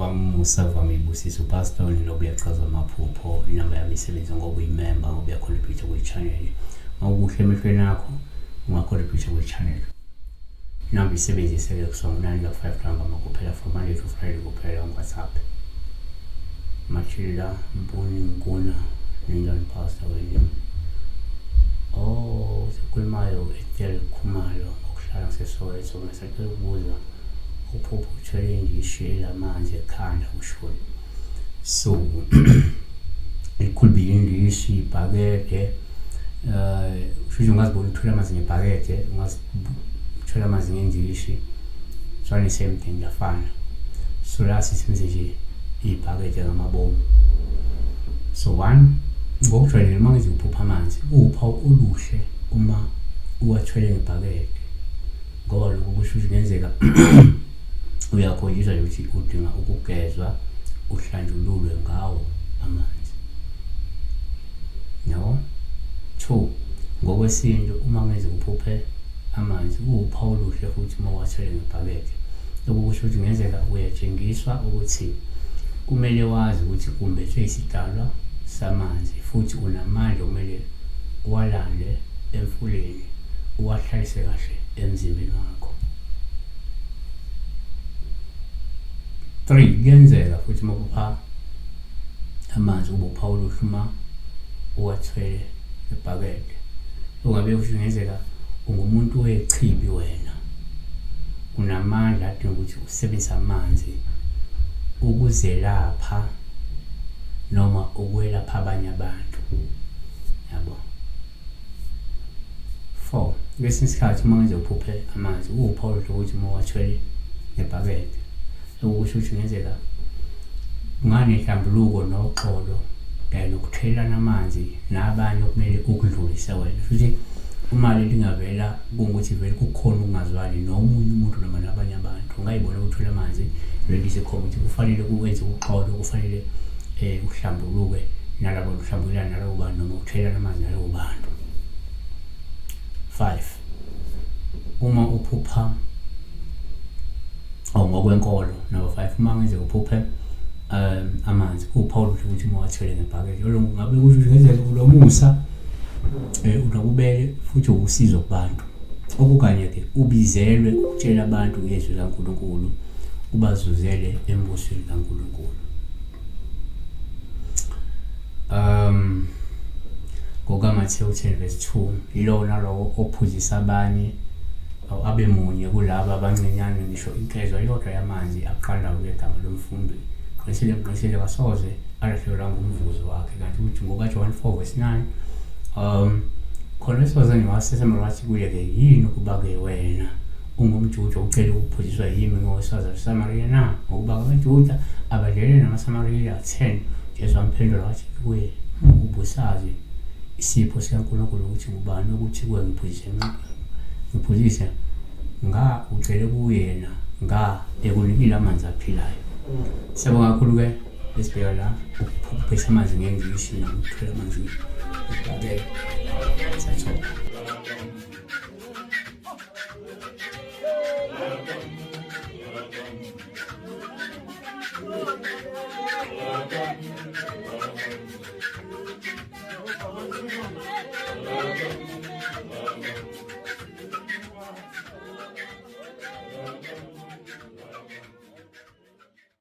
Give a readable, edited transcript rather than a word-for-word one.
Kuvama umusa, kuvama ibusiso. Pastor Nlobo uyachaza amaphupho, inamba yami isebenza ngoba uyimember, ngoba uyacontribute kwi-channel. Mawukuhle emehlweni akho, ungacontribute kwi-channel. Inamba isebenzise-ke kusuka ngo-9 ka-5 ntambama kuphela from Monday to Friday kuphela on WhatsApp. Mathilda Mpuni Nkuna ninjani Pastor wena? Oh, usekhulumayo Ethel Khumalo ngokuhlala ngiseSoweto ngisacela ukubuza uphupho uthwele indishi elamanzi ekhanda kushoni. So it could be indishi, ibhakede, kusho ungazibona uthwele amanzi ngebhakede, ungazithola amanzi ngendishi. It's one the same thing lafana. So la sisebenzise nje ibhakede ngamabomu. So one, ngokujwayelekile uma ngithi uphupha amanzi, kuwuphawu oluhle uma uwathwele ngebhakede. Ngoba lokho kusho ukuthi kungenzeka uyakhonjiswa nje ukuthi udinga ukugezwa uhlanjululwe ngawo amanzi. Yabo? Two, ngokwesintu uma kungenzeka uphuphe amanzi kuwuphawu oluhle futhi uma uwathwele ngebhakede. Lokhu kusho ukuthi kungenzeka uyatshengiswa ukuthi kumele wazi ukuthi umbethwe isidalwa samanzi futhi unamandla okumele uwalande emfuleni uwahlalise kahle emzimbeni wakho. 3 kuyenzeka futhi uma uphupha amanzi kube uphawu oluhle uma uwathwele ebhakede. Ungabe kusho kungenzeka ungumuntu wechibi wena. Unamandla adinga ukuthi usebenzise amanzi ukuzelapha noma ukwelapha abanye abantu. Yabo. 4 kwesinye isikhathi uma ngenze uphuphe amanzi kuwuphawu ukuthi uma uwathwele ngebhakede okusho ukuthi kungenzeka kunganenhlambuluko noxolo kanye nokuthelelana amanzi nabanye okumele ukudlulise wena futhi uma leli lingavela kungukuthi vele kukhona ukungazwani nomunye umuntu noma nabanye abantu ungayibona ukuthola amanzi lento isikhomba ukuthi kufanele kuwenze uxolo kufanele uhlambuluke nalabo uhlambulelana nalabo bantu noma ukuthelelana amanzi nalabo bantu. 5 uma uphupha or ngokwenkolo number 5 uma ngenzeka uphuphe amanzi kuwuphawu oluhle ukuthi uma wathwele ngebhakede ngabe kusho ukuthi ngenzeka ulomusa unobubele futhi uwusizo kubantu okukanye-ke ubizelwe ukutshela abantu ngezwi likaNkulunkulu ubazuzele embusweni kaNkulunkulu. NgokaMathewu 10 verse 2 yilowo nalowo ophuzisa abanye abe munye kulaba abancinyane ngisho inkezo eyodwa yamanzi aqandayo ngegama lomfundi qinisile ngiqinisile kasoze alahlekelwa ngumvuzo wakhe. Kanti ukuthi ngokaJohn 4 verse 9 khona wesifazane waseSamariya wathi kuye-ke yini ukuba-ke wena ungumJuda ucela ukuphuziswa yimi ngowesifazane waseSamariya na? Ngokuba abaJuda abadlelene namaSamariya. 10 Jesu wamphendula wathi kuye, ubusazi isipho sikaNkulunkulu ukuthi ngubani ukuthi kuwe ngiphuzise ngiphuzise nga ucele kuyena nga ekunikile amanzi aphilayo. Siyabonga kakhulu-ke esibheka la ukuphupha amanzi ngendishi nokuthola amanzi ngibabeke. Siyathola.